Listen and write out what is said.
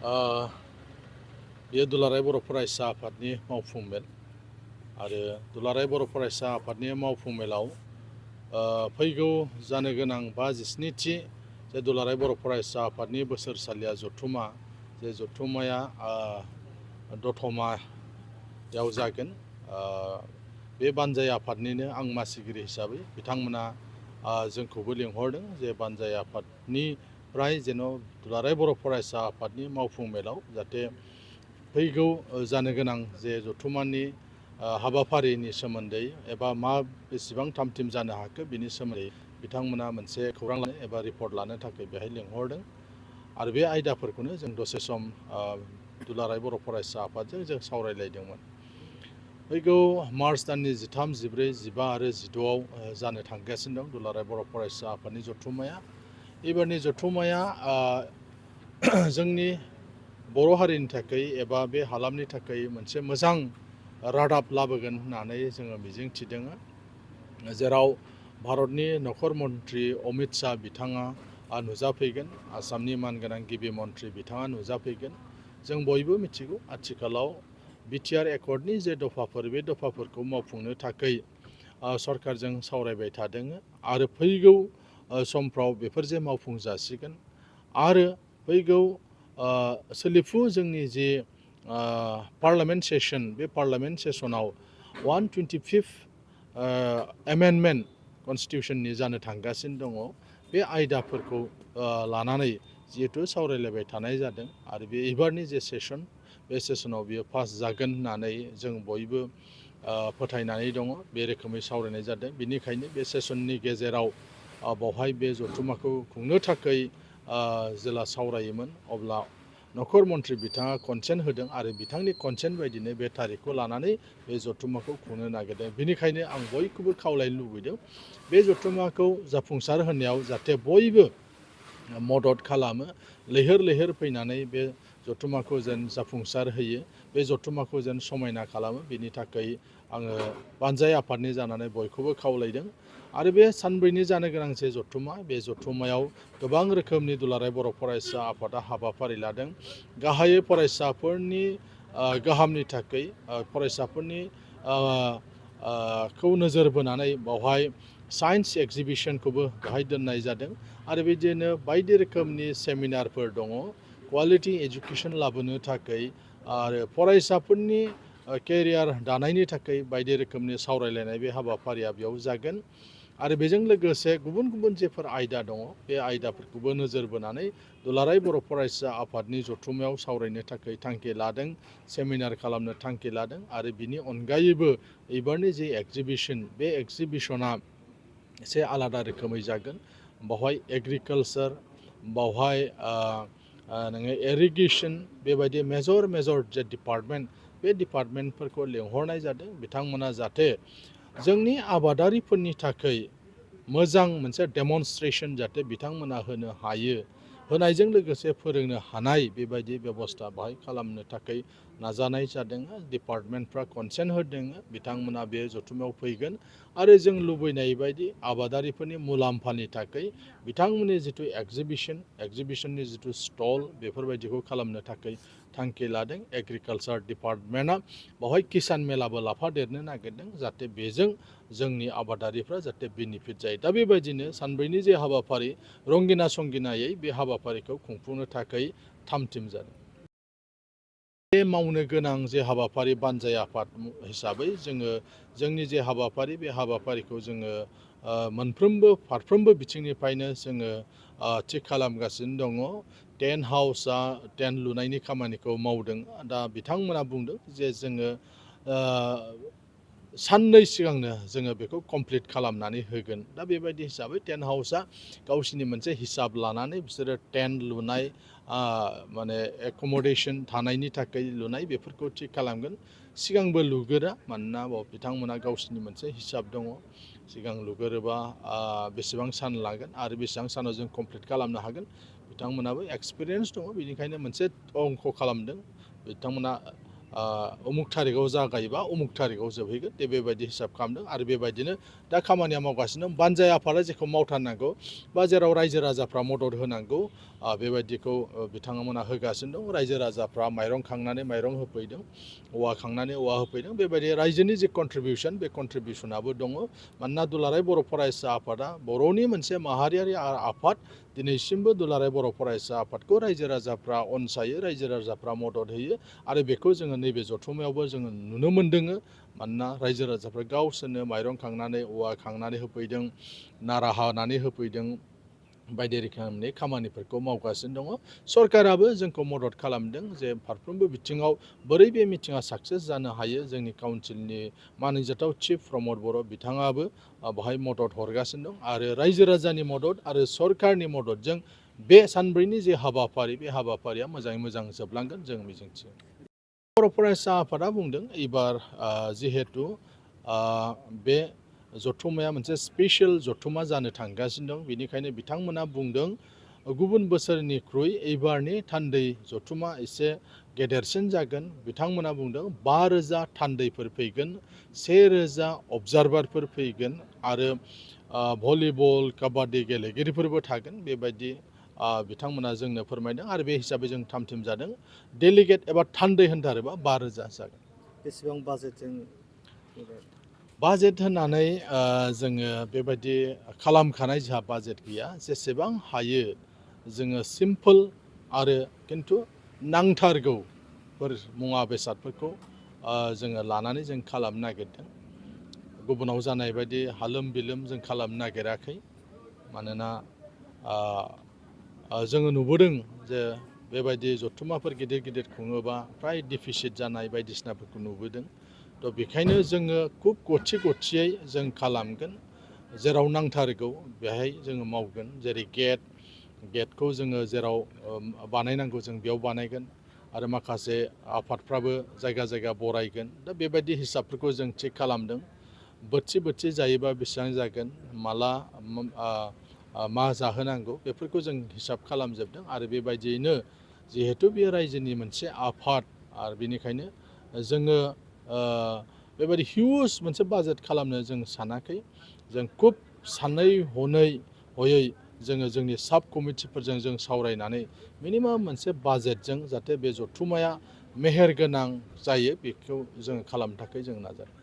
बेयो दुलाराय बर' फरायसा आफादनि मावफुं मेल आरो दुलाराय बर' फरायसा आफादनि मावफुं मेलाव फैगौ जानो गोनां 57थि जे दुलाराय बर' फरायसा आफादनि बोसोरसालिया जथुमा जे जथुमाया दतमायाव जागोन। बे बानजाय आफादनिनो आं मासिगिरि हिसाबै बिथांमोना जोंखौबो लिंहरदों जे बानजाय आफादनिफ्राय जेन' दुलाराय बर' फरायसा आफादनि मावफुं मेलाव जाहाथे फैगौ जानो गोनां जे जथुमानि हाबाफारिनि सोमोन्दै एबा बेसेबां थामथिम जानो हाखो बिनि सोमोन्दै बिथांमोना मोनसे खौरां लानो एबा रिपर्ट लानो थाखाय बेहाय लिंहरदों आरो बे आयदाफोरखौनो जों दसे सम दुलाराय बर' फरायसा आफादजों जों सावरायलायदोंमोन। फैगौ मार्च दाननि 13, 14, 15 आरो 16आव जानो थांगासिनो दं दुलाराय बर' फरायसा आफादनि जथुमाया। एबारनि जथुमाया जोंनि बर' हारिनि थाखाय एबा बे हालामनि थाखाय मोनसे मोजां रादाब लाबोगोन होननानै जोङो मिजिंथिदों, जेराव भारतनि नखर मन्त्रि अमित शाह बिथाङा नुजाफैगोन, आसामनि मानगोनां गिबि मन्त्रि बिथाङा नुजाफैगोन। जों बयबो मिथिगौ आथिखालाव बिटिआर एकर्डनि जे दफाफोर बे दफाफोरखौ मावफुंनो थाखाय सरकारजों सावरायबाय थादों आरो फैगौ समफ्राव बेफोर जे मावफुं जासिगोन आरो फैगौ सोलिफु जोंनि जे पार्लामेन्ट सेसन बे पार्लामेन्ट सेसनाव 125 एमेन्डमेन्ट कनस्टिटिउसननि जानो थांगासिनो दङ। बे आयदाफोरखौ लानानै जिहेथु सावरायलायबाय थानाय जादों आरो बे एबारनि जे सेसन बे सेसनाव बियो पास जागोन होननानै जों बयबो फोथायनानै दङ। बे रोखोमै सावरायनाय जादों। बेनिखायनो बे सेसननि गेजेराव बेवहाय बे जथुमाखौ खुंनो थाखाय जेला सावरायोमोन अब्ला नखर मन्त्रि बिथाङा कनसेन्ट होदों आरो बिथांनि कनसेन्ट बायदिनो बे थारिखखौ लानानै बे जथुमाखौ खुंनो नागिरदों। बेनिखायनो आं बयखौबो खावलायनो लुबैदों बे जथुमाखौ जाफुंसार होनायाव जाहाथे बयबो मदद खालामो, लैहोर लैहोर फैनानै बे जथुमाखौ जेन जाफुंसार होयो, बे जथुमाखौ जेन समायना खालामो, बेनि थाखाय आङो बानजाय आफादनि जानानै बयखौबो खावलायदों। आरो बे सानब्रैनि जानो गोनां जे जथुमा बे जथुमायाव गोबां रोखोमनि दुलाराय बर' फरायसा आफादा हाबाफारि लादों। गाहायै फरायसाफोरनि गाहामनि थाखाय फरायसाफोरनि खौ नोजोर बोनानै बावहाय साइन्स एक्जिबिसनखौबो बेहाय दोननाय जादों आरो बिदिनो बायदि रोखोमनि सेमिनारफोर दङ कुवालिटि एजुकेसन लाबोनो थाखाय आरो फरायसाफोरनि केरियार दानायनि थाखाय बायदि रोखोमनि सावरायलायनाय बे हाबाफारिया बेयाव जागोन। आरो बेजों लोगोसे गुबुन गुबुन जेफोर आयदा दङ बे आयदाफोरखौबो नोजोर बोनानै दुलाराय बर' फरायसा आफादनि जथुमायाव सावरायनो थाखाय थांखि लादों, सेमिनार खालामनो थांखि लादों। आरो बिनि अनगायैबो एबारनि जे एक्जिबिसन बे एक्जिबिसना एसे आलादा रोखोमै जागोन। बावहाय एग्रिकालसार, बावहाय नोङो इरिगेसन, बेबायदि मेजर जे डिपार्टमेन्ट बे डिपार्टमेन्टफोरखौ लिंहरनाय जादों। बिथांमोना जाहाथे जोंनि आबादारिफोरनि थाखाय मोजां मोनसे डेमनस्ट्रेसन जाहाथे बिथांमोना होनो हायो, होनायजों लोगोसे फोरोंनो हानाय बेबायदि बेबस्था बाहाय खालामनो थाखाय नाजानाय जादों। डिपार्टमेन्टफ्रा कनसेन्ट होदों, बिथांमोना बे जथुमायाव फैगोन आरो जों लुबैनाय बायदि आबादारिफोरनि मुलाम्फानि थाखाय बिथांमोननि जिथु एक्जिबिसननि जिथु स्टल बेफोरबायदिखौ खालामनो थाखाय थांखि लादों। एग्रिकालसार डिपार्टमेन्टआ बावहाय किसान मेलाबो लाफादेरनो नागिरदों जाहाथे बेजों जोंनि आबादारिफ्रा जाहाथे बेनिफिट जायो। दा बेबायदिनो सानब्रैनि जे हाबाफारि रंगिना संगिनायै बे हाबाफारिखौ खुंफुंनो थाखाय थामथिम जादों। बे मावनो गोनां जे हाबाफारि बानजाय आफाद हिसाबै जोङो जोंनि जे हाबाफारि बे हाबाफारिखौ जोङो फारफ्रोमबो बिथिंनिफ्रायनो जोङो थिग खालामगासिनो दङ। टेन्ट लुनायनि खामानिखौ मावदों। दा बिथांमोना बुंदों जे जोङो साननै सिगांनो जोङो बेखौ कमप्लिट खालामनानै होगोन। दा बेबायदि हिसाबै टेन्ट हाउसआ गावसिनि मोनसे हिसाब लानानै बिसोरो टेन्ट लुनाय, माने एकमडेसन थानायनि थाखाय लुनाय बेफोरखौ थिग खालामगोन। सिगांबो लुगोरा, मानोना बिथांमोना गावसिनि मोनसे हिसाब दङ। सिगां लुगोरोबा बेसेबां सान लागोन आरो बेसेबां सानाव जों कमप्लिट खालामनो हागोन, बिथांमोनाबो एक्सपिरियेन्स दङ। बेनिखायनो मोनसे अंक खालामदों बिथांमोना उमुक थारिखआव जागायोबा उमुक थारिखआव जोबहैगोन दे बेबायदि हिसाब खालामदों आरो बेबायदिनो दा खामानिया मावगासिनो बानजाय आफादा जेखौ मावथारनांगौ बा जेराव रायजो राजाफ्रा मदद होनांगौ बेबायदिखौ बिथांमोना होगासिनो दं रायजो राजाफ्रा माइरं खांनानै माइरं होफैदों औवा खांनानै औवा होफैदों बेबायदि रायजोनि जे कन्ट्रिबिउसन बे कन्ट्रिबिउसनाबो दङ मानोना दुलाराय बर' फरायसा आफादा बर'नि मोनसे माहारियारि आफाद दिनैसिमबो दुलाराय बर' फरायसा आफादखौ रायजो राजाफ्रा अनसायो रायजो राजाफ्रा मदद होयो आरो बेखौ जोङो नैबे जथुम्मायावबो जोङो नुनो मोन्दों मानोना रायजो राजाफ्रा गावसोरनो माइरं खांनानै औवा खांनानै होफैदों नारा हानानै होफैदों बायदि रोखोमनि खामानिफोरखौ मावगासिनो दङ सरकाराबो जोंखौ मदद खालामदों जे फारफ्रोमबो बिथिङाव बोरै बे मिटिङा साक्सेस जानो हायो जोंनि काउन्सिलनि मानिजाथाव चिफ प्रमद बर' बिथाङाबो बेहाय मदद हरगासिनो दं आरो रायजो राजानि मदद आरो सरकारनि मददजों बे सानब्रैनि जे हाबाफारि बे हाबाफारिया मोजाङै मोजां जोबलांगोन जों मिजिंथियो बर' फरायसा आफादा बुंदों एबार जिहेतु बे जथुम्माया मोनसे स्पेसियेल जथुम्मा जानो थांगासिनो दं बेनिखायनो बिथांमोना बुंदों गुबुन बोसोरनिख्रुइ एबारनि थान्दै जथुम्मा एसे गेदेरसिन जागोन बिथांमोना बुंदों 5,000 थान्दैफोर फैगोन 1,000 अबजारभारफोर फैगोन आरो भलिबल काबादि गेलेगिरिफोरबो थागोन बेबायदि बिथांमोना जोंनो फोरमायदों आरो बे हिसाबै जों थामथिम जादों डेलिगेट एबा थान्दै होनथारोबा 5,000 जागोन बेसेबां बाजेटजों बाजेट होननानै जोङो बेबायदि खालामखानाय जोंहा बाजेट गैया जेसेबां हायो जोङो सिम्पोल आरो खिन्थु नांथारगौफोर मुवा बेसादफोरखौ जोङो लानानै जों खालामनो नागिरदों गुबुनाव जानाय बायदि हालोम बिलोम जों खालामनो नागिराखै मानोना जोङो नुबोदों जे बेबायदि जथुम्माफोर गिदिर गिदिर खुङोबा फ्राय डिफिसिट जानाय बायदिसिनाफोरखौ नुबोदों थ' बेखायनो जोङो खुब गथि जों खालामगोन जेराव नांथारगौ बेहाय जोङो मावगोन जेरै गेटखौ जोङो जेराव बानायनांगौ जों बेयाव बानायगोन आरो माखासे आफादफ्राबो जायगा जायगा बरायगोन दा बेबायदि हिसाबफोरखौ जों थिग खालामदों बोथिसे जायोबा बेसेबां जागोन माला मा जाहोनांगौ बेफोरखौ जों हिसाब खालामजोबदों आरो बेबायदियैनो जिहेथु बे रायजोनि मोनसे आफाद आरो बेनिखायनो जोङो बेबायदि हिउज मोनसे बाजेट खालामनो जों सानाखै जों खुब सानै हयै जोङो जोंनि साब कमिटिफोरजों जों सावरायनानै मिनिमाम मोनसे बाजेटजों जाहाथे बे जथुम्माया मेहेर गोनां जायो बेखौ जों खालामनो थाखाय जों नाजादों